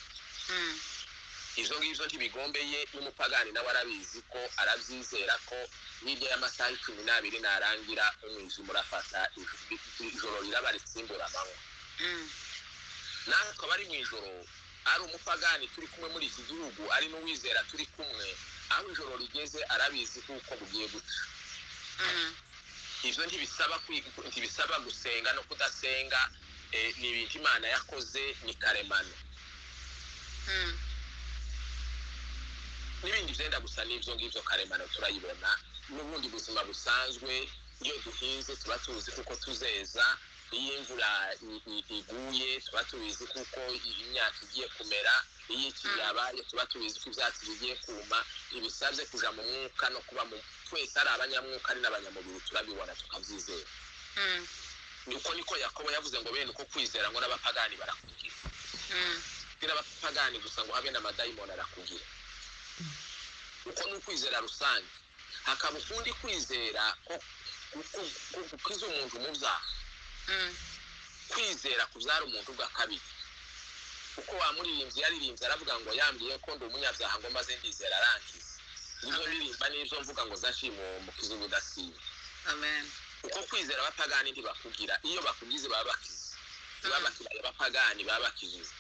Ibyo ngibyo ntibigombeye n'umupagani nawe arabizi ko arabyizera ko hirya y'amasaha 12 narangira umwijima urafata, ijoro riraba ritsimbura amanywa. Natwe abari mu ijoro, ari umupagani turi kumwe muri iki gihugu, ari n'uwizera turi kumwe, aho ijoro rigeze arabizi kuko bugiye guca. Ibyo ntibisaba gusenga no kudasenga, ni ibintu Imana yakoze, ni karemano. N'ibindi byenda gusa n'ibyo ngibyo karemano turayibona. N'ubundi buzima busanzwe, iyo duhinze tuba tuzi kuko tuzeza, iyo imvura iguye tuba tubizi kuko imyaka igiye kumera, iyo iki yabaye tuba tubizi ko ibyatsi bigiye kuma. Ntibisabye kuja mu mwuka no kuba mu twese ari abanyamwuka ari n'abanyamubiri, turabibona tukabyizera. Uko niko Yakobo yavuze ngo bene uko kwizera ngo n'abapagani barakugira. N'abapagani gusa ngo habe n'amadayimoni arakugira. Uko ni ukwizera rusange. Hakaba ukundi kwizera ko gukiza umuntu mu byaha. Kwizera kubyara umuntu bwa kabiri. Uko wa muririmbyi yaririmbye aravuga ngo yambwiye ko ndi umunyabyaha ngo maze ndizera arankiza. Nibyo ndirimba n'ibyo mvuga ngo zashima uwo mukiza ubudasiba. Amen. Uko kwizera abapagani ntibakugira, iyo bakugize baba bakize. Baba abapagani baba bakijije.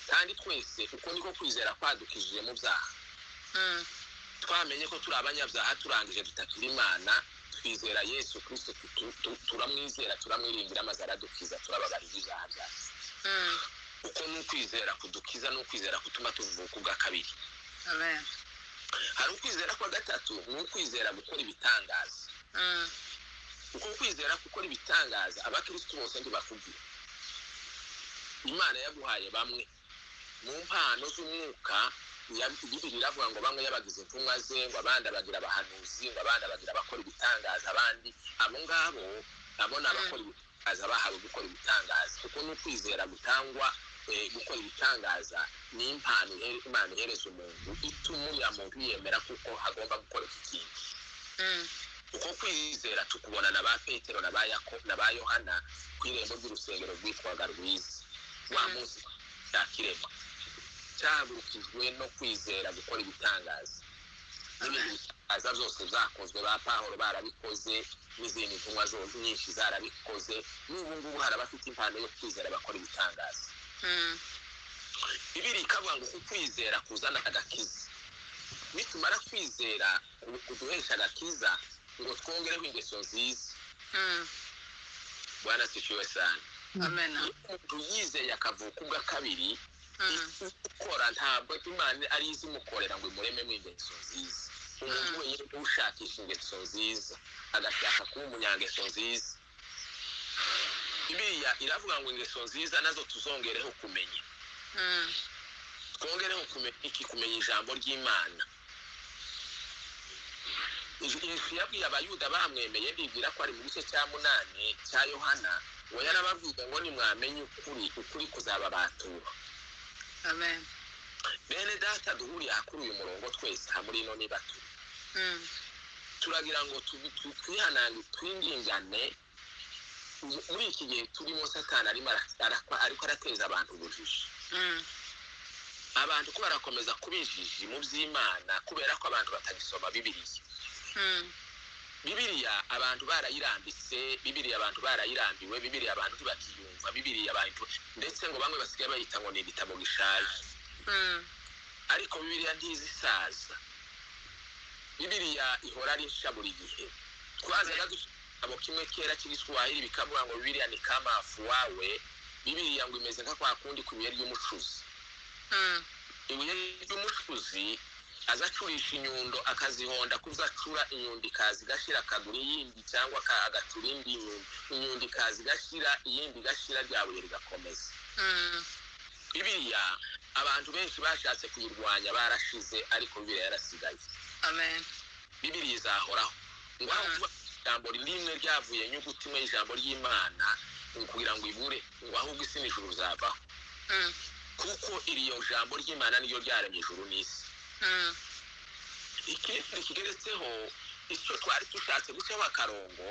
Kandi twese uko niko kwizera kwadukijije mu byaha. Twamenye ko turi abanyabyaha, turangije tutakira Imana, twizera Yesu Kristo, turamwizera, turamwiringira maze aradukiza, turababarira ibyaha byacu. Uko ni ukwizera kudukiza, ni ukwizera kutuma tuvuka ubwa kabiri. Amen. Hari ukwizera kwa gatatu, ni ukwizera gukora ibitangaza. Uko kwizera gukora ibitangaza abakristo bose ntibakugira. Imana yaguhaye bamwe mu mpano z'umwuka. Bibiri iravuga ngo bamwe yabagize intumwa ze, ngo abandi abagira abahanuzi, ngo abandi abagira abakora ibitangaza, abandi abo ngabo abo ni abakora ibitangaza, bahawe gukora ibitangaza. Kuko ni ukwizera gutangwa gukora ibitangaza, ni impano Imana ihereza umuntu ituma uriya muntu yemera kuko agomba gukora iki kintu. Uko kwizera tukubona na ba Petero na ba Yakobo na ba Yohana ku irembo ry'urusengero rwitwaga Rwiza, wa munsi cyakirema cyahagurukijwe no kwizera gukora ibitangaza. N'ibindi bitangaza byose byakozwe, ba Pawulo barabikoze, n'izindi ntumwa zose nyinshi zarabikoze. N'ubu ngubu hari abafite impano yo kwizera bakora ibitangaza. Bibiri ikavuga ngo ukwizera kuzana agakiza. Nitumara kwizera kuduhesha agakiza, ngo twongereho ingeso nziza. Bwana asifiwe sana. Amen. Umuntu yizeye akavuka ubwa kabiri, ukora ntabwo Imana ari izimukorera ngo imurememo ingeso nziza. Umuntu wenyine ushakisha ingeso nziza, agashaka kuba umunyangeso nziza. Bibiliya iravuga ngo ingeso nziza nazo tuzongereho kumenya. Twongereho kumenya iki? Kumenya ijambo ry'Imana. Yesu yabwiye Abayuda bamwemeye, bibwira ko ari mu gice cya 8 cya Yohana, ngo yarababwiye ngo nimwamenye ukuri, ukuri kuzababatura. Amen. Bene data duhuriye aha kuri uyu murongo twese aha muri ino niba turi. Turagira ngo twihanane, twingingane. Muri iki gihe turimo Satani arimo ariko arateza abantu ubujiji. Abantu ko barakomeza kuba injiji mu by'Imana kubera ko abantu batagisoma Bibiliya. Bibiliya abantu barayirambitse, Bibiliya abantu barayirambiwe, Bibiliya abantu ntibakiyumva, Bibiliya abantu ndetse ngo bamwe basigaye bayita ngo ni igitabo gishaje. Ariko Bibiliya ntizisaza. Bibiliya ihora ari nshya buri gihe. Twazaga dufite igitabo kimwe kera cy'Igiswahili bikavuga ngo Bibiliya ni kamafu wawe. Bibiliya ngo imeze nka kwa kundi ku ibuye ry'umucuzi. Ibuye ry'umucuzi azacurisha inyundo akazihonda, kuzacura inyundo ikaza igashira, akagura iyindi cyangwa agacura indi nyundo, inyundo ikaza igashira, iyindi igashira, rya buye rigakomeza. Bibiliya abantu benshi bashatse kuyirwanya barashize, ariko Bibiliya yarasigaye. Amen. Bibiliya izahoraho. Ngo aho kuba ijambo rimwe ryavuye inyuguti imwe y'ijambo ry'Imana kugira ngo ibure, ngo ahubwo isi n'ijuru bizavaho. Kuko iryo jambo ry'Imana niryo ryaremye ijuru n'isi. Ikindi kigeretseho icyo twari dushatse gucaho akarongo,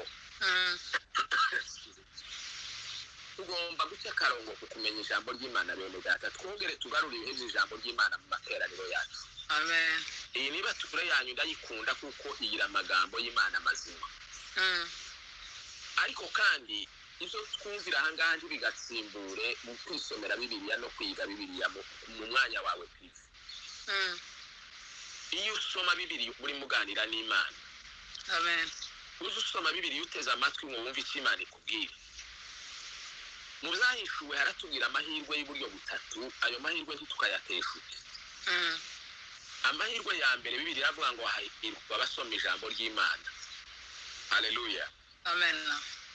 Tugomba guca akarongo ku kumenya ijambo ry'Imana bene data, twongere tugarure ibihe by'ijambo ry'Imana mu materaniro yacu. Amen. Iyi niba ture yanyu ndayikunda kuko igira amagambo y'Imana mazima. Ariko kandi ibyo twumvira aha ngaha ntibigatsimbure mu kwisomera Bibiliya no kwiga Bibiliya mu mwanya wawe bwite. Iyo usoma Bibiliya uri muganira n'Imana. Amen. Uzi usoma Bibiliya uteze amatwi ngo wumve icyo Imana ikubwira. Mu byahishuwe haratubwira amahirwe y'uburyo butatu, ayo mahirwe ntitukayateshuke. Amahirwe ya mbere Bibiliya iravuga ngo hahirwa abasoma ijambo ry'Imana. Haleluya. Amen.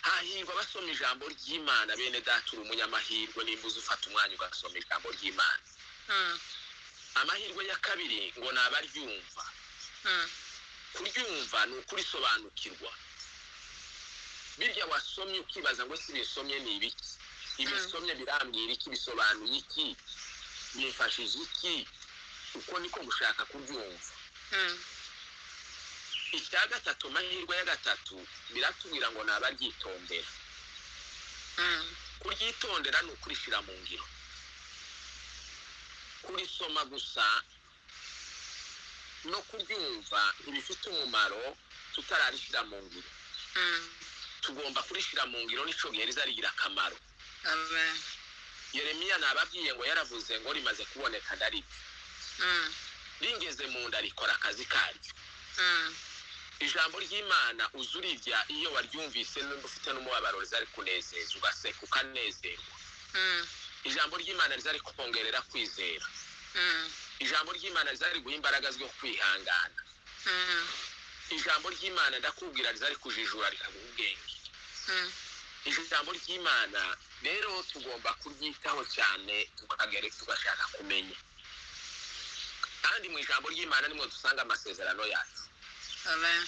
Hahirwa abasoma ijambo ry'Imana bene data, uri umunyamahirwe nimba uzi ufata umwanya ugasoma ijambo ry'Imana. Amahirwe ya kabiri ngo ni abaryumva. Kuryumva ni ukurisobanukirwa. Birya wasomye ukibaza ngo si bisomye ni ibiki, ibisomye birambwira iki, bisobanuye iki, bimfashije iki, uko niko gushaka kuryumva. Icya gatatu, amahirwe ya gatatu biratubwira ngo ni abaryitondera. Kuryitondera ni ukurishyira mu ngiro. Kurisoma gusa no kuryumva ntibifite umumaro tutararishyira mu ngiro. Tugomba kurishyira mu ngiro nico gihe rizarigira akamaro. Amen. Yeremiya nababwiye ngo yaravuze ngo rimaze kuboneka ndaripfa. Ringeze mu nda rikora akazi karyo. Ijambo ry'Imana uzurirya iyo waryumvise n'undi ufite n'umubabaro rizari kunezeza ugaseka ukanezerwa. Ijambo ry'Imana rizari kongerera kwizera. Ijambo ry'Imana rizari guha imbaraga zo kwihangana. Ijambo ry'Imana ndakubwira rizari kujijura rikaguha ubwenge. Ijambo ry'Imana rero tugomba kuryitaho cyane tukagere tugashaka kumenya. Kandi mu ijambo ry'Imana nimwe dusanga amasezerano yacu. Amen.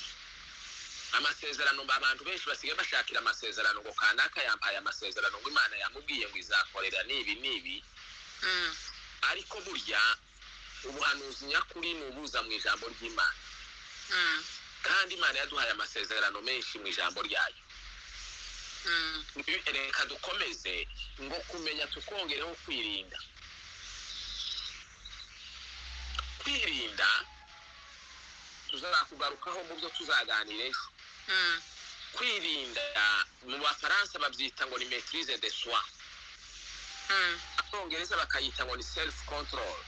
Amasezerano abantu benshi basigaye bashakira amasezerano ngo kanaka yampaye amasezerano ngo Imana yamubwiye ngo izakorera nibi nibi. Ariko burya ubuhanuzi nyakuri ni ubuza mu ijambo ry'Imana. Kandi Imana yaduhaye amasezerano menshi mu ijambo ryayo. Reka dukomeze ngo kumenya tukongereho kwirinda. Kwirinda tuzakugarukaho mu byo tuzaganira ejo. Kwirinda mu Bafaransa babyita ngo ni maîtrise de soi. Abongereza bakayita ngo ni self control.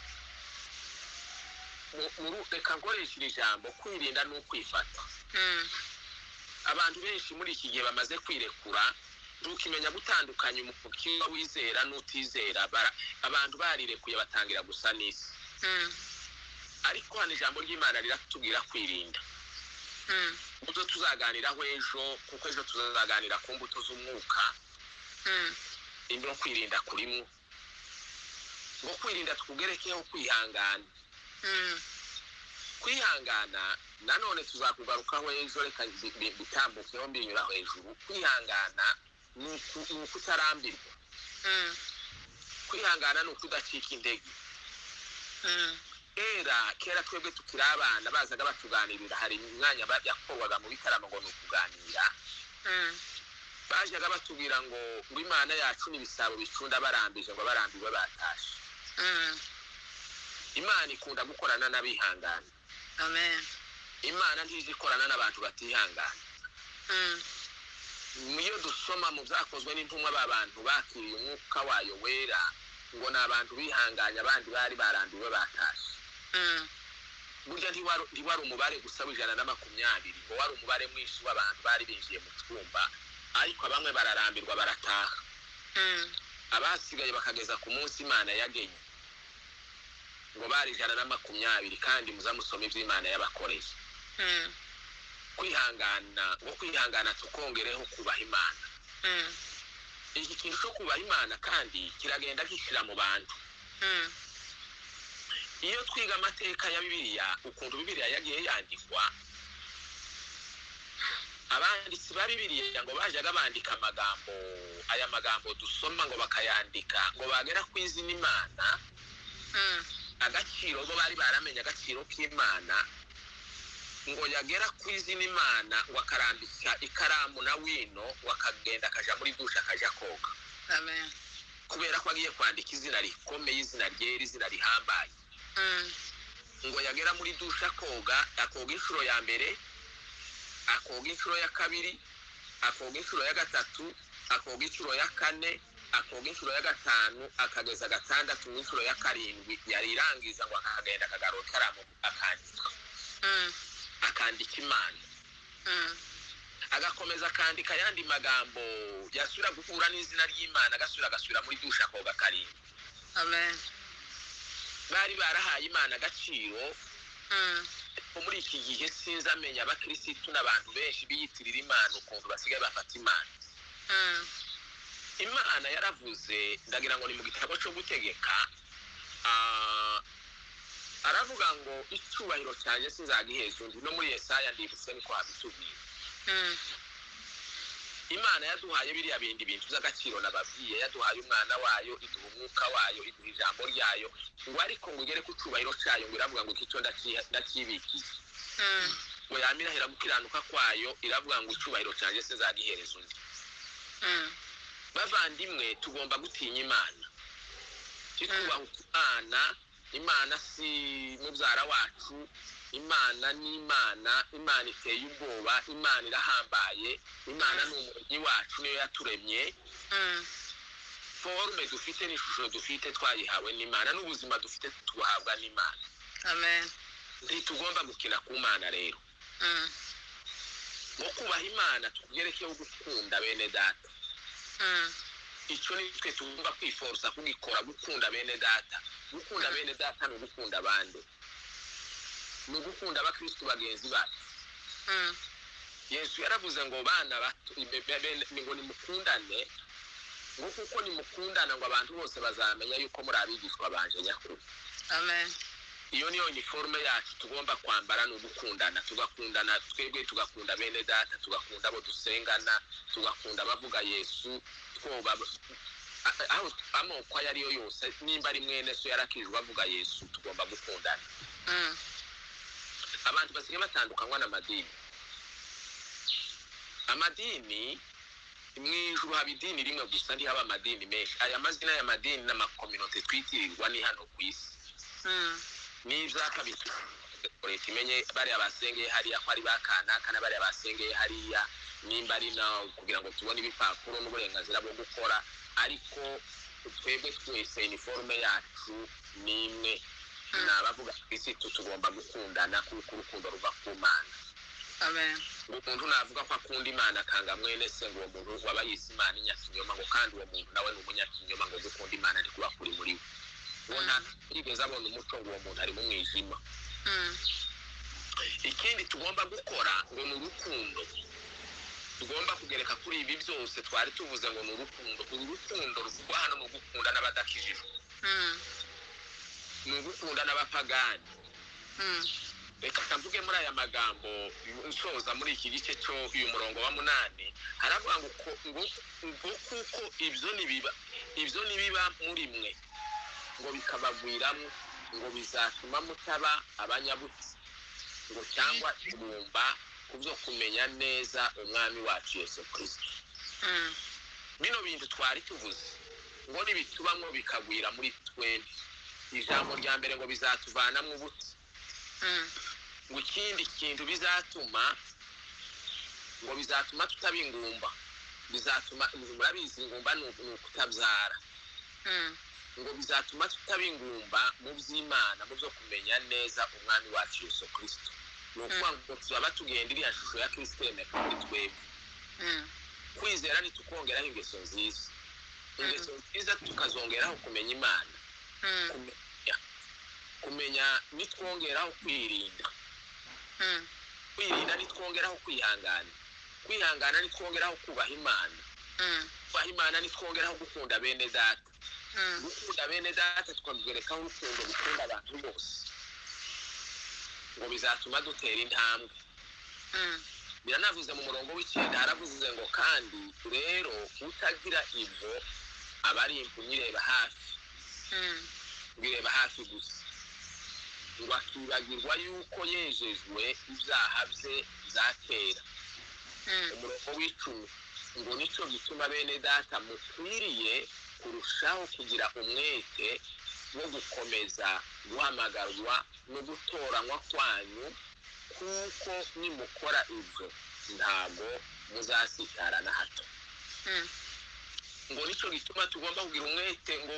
Reka nkoresha iri jambo, kwirinda ni ukwifata. Abantu benshi muri iki gihe bamaze kwirekura, ntukimenya gutandukanya umukiriya wizera n'utizera. Abantu barirekuye batangira gusa n'isi. Ariko hano ijambo ry'Imana riratubwira kwirinda. Ibyo tuzaganiraho ejo, kuko ejo tuzaganira ku mbuto z'umwuka. Ibyo kwirinda kurimo ngo kwirinda tukugerekeho kwihangana. Kwihangana nanone tuzakugarukaho ejo, reka bitambukeho mbinyura hejuru. Kwihangana ni ukutarambirwa. Kwihangana ni ukudacika intege. Kera twebwe tukiri abana bazaga batuganirira, hari umwanya yakorwaga mu bitaramo ngo ni ukuganira. Bajaga batubwira ngo Imana yacu n'ibisabo bicunda barambije, ngo barambiwe batashe. Imana ikunda gukorana n'abihangana. Amen. Imana ntizi ikorana n'abantu batihangana. Iyo dusoma mu byakozwe n'intumwa b'abantu bakiriye umwuka wayo wera, ngo ni abantu bihanganye, abandi bari barambiwe batashe. Burya ntiwari umubare gusa w'120, ngo wari umubare mwinshi w'abantu bari binjiye mu cyumba, ariko bamwe bararambirwa barataha. Abasigaye bakageza ku munsi Imana yagenye, ngo bari 120, kandi muzamusoma iby'Imana yabakoreye. Kwihangana, ngo kwihangana tukongereho kubaha Imana. Iki kintu cyo kubaha Imana kandi kiragenda gishira mu bantu. Iyo twiga amateka ya Bibiliya, ukuntu Bibiliya yagiye yandikwa, abanditsi ba Bibiliya ngo bajaga bandika amagambo, aya magambo dusoma ngo bakayandika, ngo bagera ku izina Imana, agaciro bo bari baramenye agaciro k'Imana, ngo yagera ku izina Imana ngo akarambika ikaramu na wino, ngo akagenda akaja muri dushe akaja koga. Amen. Kubera ko agiye kwandika izina rikomeye, izina ryera, izina rihambaye. Ngo yagera muri dushe akoga, akoga inshuro ya mbere, akoga inshuro ya kabiri, akoga inshuro ya gatatu, akoga inshuro ya kane, akoga inshuro ya gatanu, akageza gatandatu, n'inshuro ya karindwi yari irangiza, ngo akagenda akagarura ikaramu akandika, akandika Imana. Agakomeza akandika ayandi magambo, yasubira guhura n'izina ry'Imana agasubira, agasubira muri dushe akoga karindwi. Amen. Bari barahaye Imana agaciro. Muri iki gihe sinzi amenya abakirisitu n'abantu benshi biyitirira Imana ukuntu basigaye bafata Imana. Imana yaravuze, ndagira ngo ni mu gitabo cyo Gutegeka, aravuga ngo icyubahiro cyanjye sinzagiheza undi. No muri Yesaya ndibutse niko habitubwira. Imana yaduhaye biriya bindi bintu by'agaciro nababwiye, yaduhaye umwana wayo, iduha umwuka wayo, iduha ijambo ryayo, ngo ariko ngo ugere ku cyubahiro cyayo, ngo iravuga ngo icyo ndakibikiye. Ngo yamirahira gukiranuka kwayo, iravuga ngo icyubahiro cyanjye sinzagihereza undi. Bavandimwe, tugomba gutinya Imana, twubaha Imana. Imana si mubyara wacu, Imana ni Imana. Imana iteye ubwoba, Imana irahambaye, Imana ni Umuremyi wacu, niyo yaturemye. Forme dufite n'ishusho dufite twayihawe n'Imana, n'ubuzima dufite tubuhabwa n'Imana. Amen. Ntitugomba gukina ku Mana rero. Ngo kubaha Imana tugerekeho gukunda bene data. Icyo ni twe tugomba kwiforosa kugikora, gukunda bene data. Gukunda bene data ni ugukunda abandi, ni ugukunda abakirisitu bagenzi bacu. Yesu yaravuze ngo bana bato ngo nimukundane, ngo kuko nimukundana ngo abantu bose bazamenya yuko muri abigishwa banje nyakuri. Amen. Iyo niyo uniforme yacu tugomba kwambara, ni ugukundana, tugakundana twebwe, tugakunda bene data, tugakunda abo dusengana, tugakunda abavuga Yesu, twoba aho amoko ayo ariyo yose, nimba ari mwene so yarakijwe avuga Yesu, tugomba gukundana. Abantu basigaye batandukanywa n'amadini. Amadini, mu ijuru haba idini rimwe gusa, ntihaba amadini menshi. Aya mazina y'amadini n'amakominote twitirirwa ni hano ku isi. N'ibyapa leta imenye bariya basengeye hariya ko ari ba kanaka, na bariya basengeye hariya nimba ari na kugira ngo tubone ibipapuro n'uburenganzira bwo gukora, ariko twebwe twese uniforme yacu ni imwe, ni abavuga Kirisitu. Tugomba gukundana kuko urukundo ruva ku Mana. Amen. Umuntu navuga ko akunda Imana akanga mwene se, ngo uwo muntu waba yise Imana inyakinyoma, ngo kandi uwo muntu nawe ni umunyakinyoma, ngo gukunda Imana ari kuba kuri muri we, ngo nta yigeze abona umuco, ngo uwo muntu ari mu mwijima. Ikindi tugomba gukora ngo ni urukundo. Tugomba kugereka kuri ibi byose twari tuvuze ngo ni urukundo. Uru rukundo ruvugwa hano ni ugukunda n'abadakijijwe, ni ugukunda n'abapagani. Reka mvuge muri aya magambo nsoza muri iki gice cyo uyu murongo wa 8, haravuga ngo ngo kuko ibyo nibiba muri mwe ngo bikabagwiramo, ngo bizatuma mutaba abanyabutsi ngo cyangwa ingumba ku byo kumenya neza Umwami wacu Yesu Kristo. Bino bintu twari tuvuze ngo nibitubamwo bikagwira muri twembi, ijambo rya mbere ngo bizatuvanamo ubuti. Ngo ikindi kintu bizatuma, ngo bizatuma tutaba ingumba, bizatuma, murabizi ingumba ni ukutabyara. Ngo bizatuma tutaba ingumba mu by'Imana, mu byo kumenya neza Umwami wacu Yesu Kristo. Ni ukuvuga ngo tuzaba tugenda iriya shusho ya Kristo yemeka muri twebwe. Kwizera nitukongeraho ingeso nziza, ingeso nziza tukazongeraho kumenya Imana, kumenya nitwongeraho kwirinda, kwirinda nitwongeraho kwihangana, kwihangana nitwongeraho kubaha Imana, kubaha Imana nitwongeraho gukunda bene data, gukunda bene data tukagerekaho urukundo gukunda abantu bose, ngo bizatuma dutera intambwe. Biranavuze mu murongo w'9, haravuze ngo kandi rero utagira ibyo aba ari impumyi ireba hafi, ireba hafi gusa, ngo akibagirwa yuko yejejwe ibyaha bye bya kera. Umurongo w'10, Ngo nicyo gituma bene data mukwiriye kurushaho kugira umwete wo gukomeza guhamagarwa no gutoranywa kwanyu, kuko nimukora ibyo ntabwo muzasitara na hato. Ngo nicyo gituma tugomba kugira umwete ngo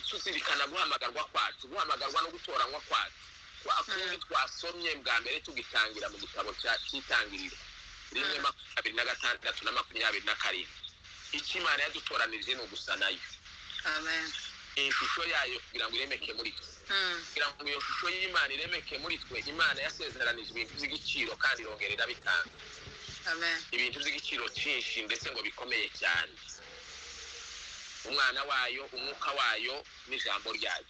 tuzirikana guhamagarwa kwacu, guhamagarwa no gutoranywa kwacu kwa kundi twasomye bwa mbere tugitangira mu gitabo cy'itangiriro 1:26 na 27. Icyo Imana yadutoranirije ni ugusa nayo. Amen. Ishusho yayo kugira ngo iremeke muri twe. Kugira ngo iyo shusho y'Imana iremeke muri twe, Imana yasezeranije ibintu by'igiciro kandi irongera irabitanga. Amen. Ibintu by'igiciro cyinshi ndetse ngo bikomeye cyane. Umwana wayo, umwuka wayo n'ijambo ryayo.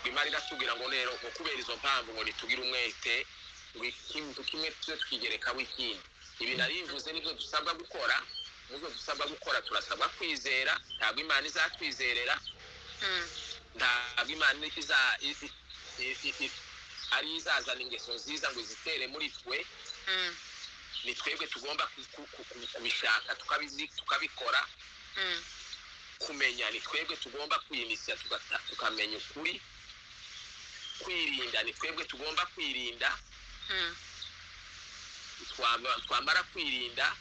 Imana iratubwira ngo rero ngo kubera izo mpamvu ngo nitugire umwete, ngo ikintu kimwe tuze tukigerekaho ikindi. Ibi narivuze nibyo dusabwa gukora, nibyo dusabwa gukora. Turasabwa kwizera, ntabwo Imana izatwizerera, ntabwo Imana ari izazana ingeso nziza ngo izitere muri twe. Ni twebwe tugomba kubishaka, tukabikora. Kumenya ni twebwe tugomba kwiyimisya, tukamenya ukuri. Kwirinda ni twebwe tugomba kwirinda. Twamara kwirinda,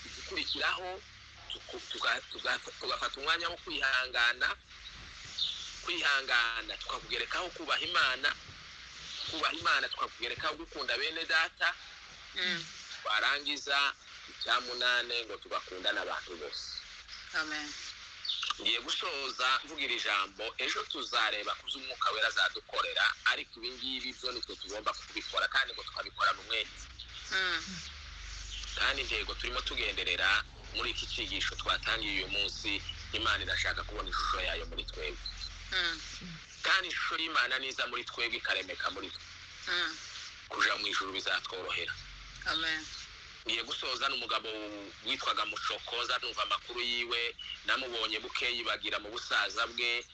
igikurikiraho tugafata umwanya wo kwihangana. Kwihangana tukakugerekaho kubaha Imana, kubaha Imana tukakugerekaho gukunda bene data. Twarangiza icya munane ngo tugakunda n'abantu bose. Amen. Ngiye gusoza mvugira ijambo, ejo tuzareba ku by'umwuka wera azadukorera, ariko ibi ngibi byo nitwe tugomba kubikora kandi ngo tukabikorana umwete. Kandi intego turimo tugenderera muri iki cyigisho twatangiye uyu munsi, Imana irashaka kubona ishusho yayo muri twebwe. Kandi ishusho y'Imana niza muri twebwe ikaremeka muri twe, kuja mu ijuru bizatworohera. Amen. Ngiye gusoza n'umugabo witwaga Mushokoza, numva amakuru yiwe namubonye buke yibagira mu busaza bwe.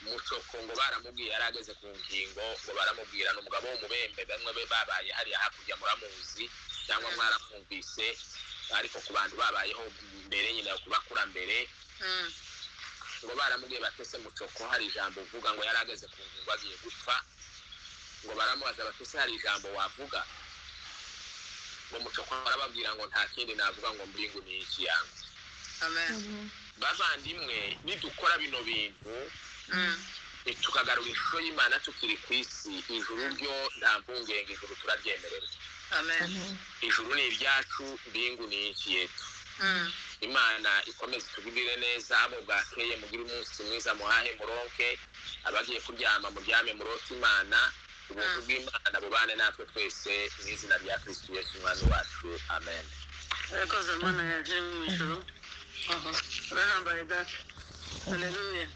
Mushoko ngo baramubwiye yari ageze ku ngingo, ngo baramubwira ni umugabo w'umubembe, bamwe be babaye hariya hakurya muramuzi cyangwa mwaramwumvise, ariko ku bantu babayeho mbere nyine ku bakurambere, ngo baramubwiye batese Mushoko hari ijambo uvuga, ngo yari ageze ku ngingo agiye gupfa, ngo baramubaza batese hari ijambo wavuga, ngo Mushoko arababwira ngo nta kindi navuga ngo mbingu ni iki yangu. Amen. Bavandimwe, nidukora bino bintu tukagarura ishusho y'Imana tukiri ku isi, ijuru ryo nta mpungenge, ijuru turaryemererwa. Amen. Ijuru ni iryacu, mbingu ni iki yetu. Imana ikomeze itugirire neza, abo bwakeye mugire umunsi mwiza, muhahe muronke, abagiye kuryama muryame murote Imana. Ubuntu bw'Imana bubane natwe twese mu izina rya Kristo Yesu umwami wacu. Amen. Urakoze Mana yaje mu ijuru. Urahambaye data. Haleluya.